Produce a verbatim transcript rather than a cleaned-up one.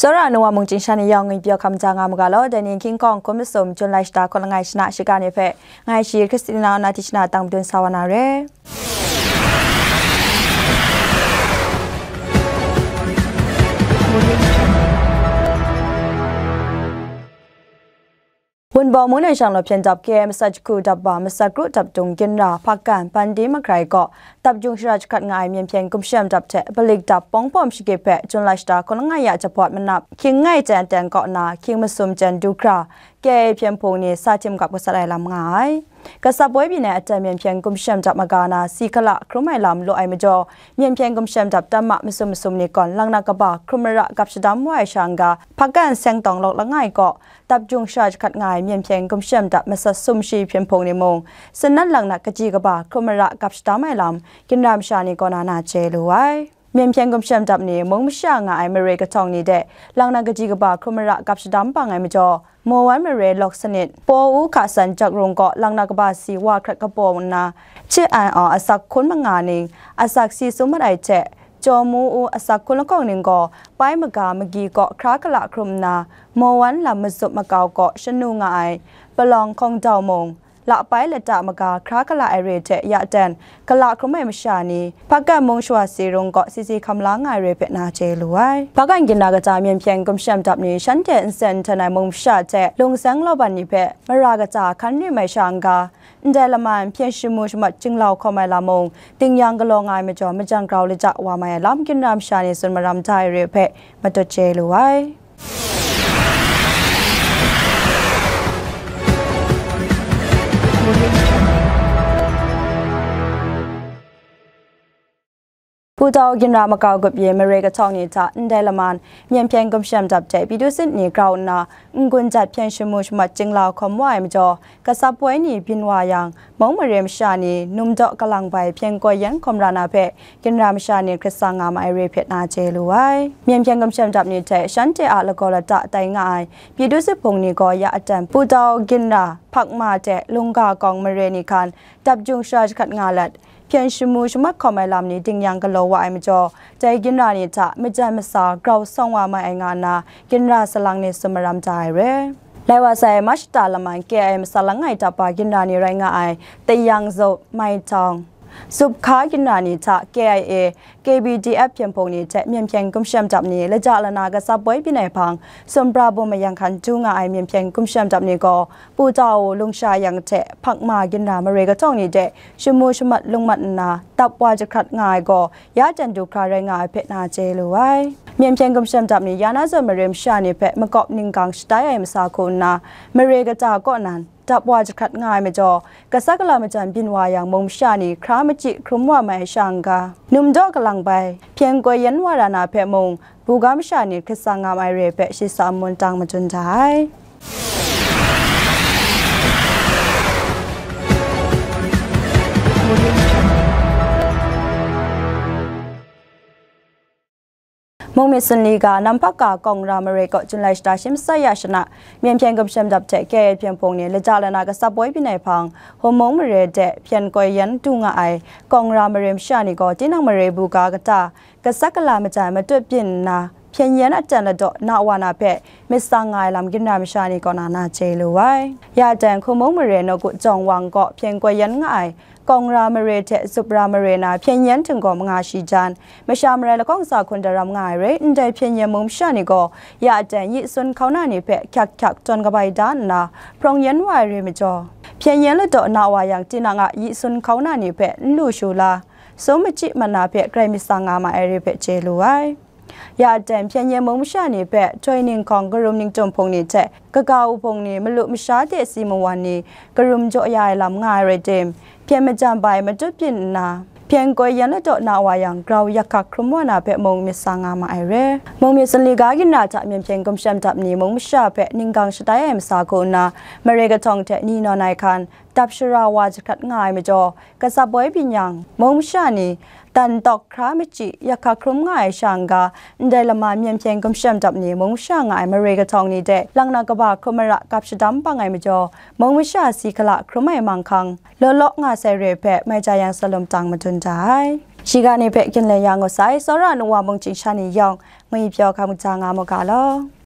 Tsawra ai nu wa mung chyingsha ni yawng ngwipyaw hkam ja nga mu ga law, dai ni King Kong hkun masum Jun lai shata hkun langai shana shiga ni hpe, ngai shi Christina na tishna tang madun sa wa na re. Wunpawng mung nang shang law hpyen dap K M sat jahku dap wa masat kru dap dung ginra hpakan Pandi Magrai kaw dap jung shara jahkrat nga ai myen hpyen gumshem dap hte palik dap pawng pawm shagit hpe Jun lai shata hkun langai ya jahpawt manap hkying ngai ten ten kaw na hkying masum jen du hkra K I A hpyen hpung ni sa htim gap gasat ai lam nga ai. Kasap woi byin ai aten myen hpyen gumshem dap maga na si hkala hkrum ai lam law ai majaw, myen hpyen gumshem dap tam ma masum masum ni gawn langnak kaba hkrum mara gap shadam wa ai sha n-ga, hpakan seng tawng lawk langai kaw, dap jung shara jahkrat nga ai myen hpyen gumshem dap masat sum shi hpyen hpung ni mung, sinat langnak kaji kaba hkrum mara gap shadam ai lam, ginra masha ni kaw na na chye lu ai. Myen hpyen gumshem dap ni mung masha nga ai mare kahtawng ni de, langnak kaji kaba hkrum mara gap shadam bang ai majaw, Mawan mare lawk sanit, Paw U Hka San Jakrung kaw langnak kaba si wa hkrat kapaw nna, Chit Ai Aw asak hkun manga ning, asak si sum mat ai hte, Jaw Mu U asak hkun lakawng ning gaw, pai maga magi kaw hkra kala hkrum nna, Mawan lam mazup makau kaw shanu nga ai, Palawng Hkawng Dau mung, Lapai Lata maga hkra kala ai re hte ya ten, kala hkrum ai masha ni, Hpakan mung shawa si rung kaw si si hkam la nga ai re hpe na chye lu ai. Hpakan ginra kata myen hpyen gumshem dap ni shanhte nsen nhten ai mung masha hte lungseng lawban ni hpe mara kata hkan rim ai sha n-ga, ndai laman hpyen shamu shamat jinglau hkawm ai lam mung, ding yang galaw nga ai majaw majan grau laja wa mai ai lam ginra masha ni tsun maram da ai re hpe matut chye lu ai. Putau ginra makau gup yin mare kahtawng ni hta ndai laman myen hpyen gumshem dap hte Pyithu Sit ni grau nna n-gun jat hpyen shamu shamat jinglau hkawm wa ai majaw, kasap woi ni byin wa yang, mung mare masha ni numdaw kalang bai hpyen koi yan hkawm ra na hpe, ginra masha ni hkrit tsang nga ma ai re hpe na chye lu ai. Myen hpyen gumshem dap ni hte shanhte a lagaw lata tai nga ai Pyithu Sit hpung ni gaw ya aten Putau ginra Hpakma hte Lungga kawng mare ni hkan dap jung shara jahkrat nga let, hpyen shamu shamat hkawm ai lam ni ding yang galaw wa ai majaw, dai ginra ni hta majan masa grau sawng wa mai ai nga nna, ginra salang ni tsun maram da ai re. Lai wa sai Mach shata laman K I A masat langai dap wa ginra ni rai nga ai, Tayang Zup, Maitawng, Zup hka ginra ni hta K I A, K B D F hpyen hpung ni hte myen hpyen gumshem dap ni laja lana kasap woi byin ai hpang, sumra bum mayang hkan du nga ai myen hpyen gumshem dap ni gaw, Putau lungsha yang hte Hpakma ginra mare kahtawng ni de shamu shamat lungmat nna, dap wa jahkrat nga ai gaw, ya ten du hkra rai nga ai hpe na chye lu ai. Myen hpyen gumshem dap ni ya na zawn mare masha ni hpe makawp ninggang shatai ai masa hku nna, mare kata kaw nan, dap wa jahkrat nga ai majaw, gasat gala majan byin wa yang mung masha ni hkra machyi hkrum wa mai ai sha n-ga, numdaw kalang bai, hpyen koi yan wa ra na hpe mung, buga masha ni hkrit tsang nga ma ai re hpe shi sa mun tang madun da ai. Mungmyit Sunli ga, Nampak ga Kawng Ra mare kaw Jun lai shata shi masai ya shana, myen hpyen gumshem dap hte K I A hpyen hpung ni laja lana kasap woi byin ai hpang, Hum Mung mare de hpyen koi yan du nga ai Kawng Ra mare masha ni gaw, tinang mare buga kata, gasat gala majan matut byin nna, hpyen yan aten ladaw na wa na hpe myit tsang nga ai lam ginra masha ni kaw na na chye lu ai. Ya ten Hum Mung mare nawku jawng wang kaw hpyen koi yan nga ai, Kawng Ra mare hte Zup Ra mare na hpyen yan htinggaw manga shi jan, masha marai lahkawng sa hkun daram nga ai rai, ndai hpyen yan mung masha ni gaw, ya ten yi sun hkauna ni hpe hkyak hkyak tawn kabai da nna, hprawng yan wa ai re majaw, hpyen yan ladaw na wa yang, tinang a yi sun hkauna ni hpe n lu shu la, sum machyi mat na hpe grai myit tsang nga ma ai re hpe chye lu ai. Ya ten hpyen yan mung masha ni hpe, Htoi Ning Hkawng Karum Ningtum Hpung ni hte, Kaga Wuhpung ni, Malu Masha de Si Mawan ni, karum jaw ya ai lam nga ai rai tim, hpyen majan bai matut byin nna, hpyen koi yan ladaw na wa yang, grau yak hkak hkrum wa na hpe mung myit tsang nga ma ai re. Mungmyit Sunli ga ginra hta myen hpyen gumshem dap ni mung masha hpe ninggang shatai ai masa hku nna, mare kahtawng hte ni nawn ai hkan, dap shara wa jahkrat nga ai majaw, kasap woi byin yang, mung masha ni, dan tawk hkra machyi, yak hkak hkrum nga ai sha n-ga, ndai lama myen hpyen gumshem dap ni mung masha nga ai mare kahtawng ni de, langnak kaba hkrum mara gap shadam bang ai majaw, mung masha si hkala hkrum ai manghkang, law law nga sai re hpe mai ja yang salum tang madun da ai. Shiga ni hpe ginlen ya ngut sai, tsawra nu wa mung chyingsha ni yawng, ngwi pyaw hkam kaja nga mu ga law.